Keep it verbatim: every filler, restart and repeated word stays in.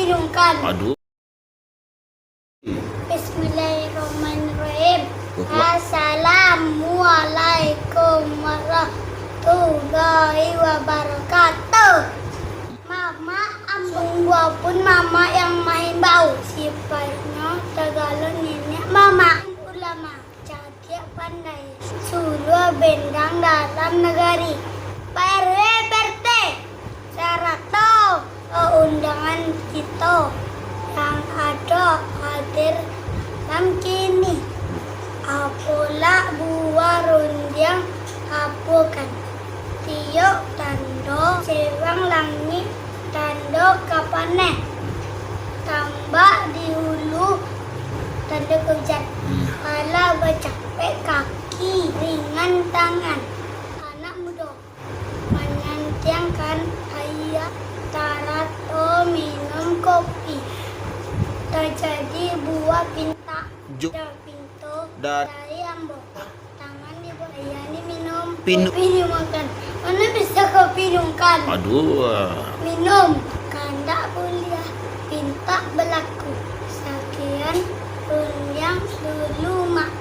Pinungkan. Aduh. Bismillahirrahmanirrahim. Assalamualaikum warahmatullahi wabarakatuh. Mama, ambo pun mama yang mahimbau. Sipaiknyo tagalo niniak mama. Ulama. Cadiak pandai, suluah bendang dalam nagari. Pak R W, Pak R T, sarato undangan kito yang ado hadir malam kini. Apolah buah rundiang apokan. Tiok tando cewang langik, tando ka paneh. Tambak di hulu, tando ka ujan. Alah bacapek kaki, ringan tangan. Anak mudo manantiangkan aia, sarato minum kopi. Tajadi buah pintak. Jo. Da pinto. Da. Dari ambo. Tangan di bawah, aia ni minum. Pinu- Kopi dimakan. Mana bisa kau pinungkan? Aduh. Minum. Kandak buliah. Pintak balaku. Sakian rundiang dulu, Mak.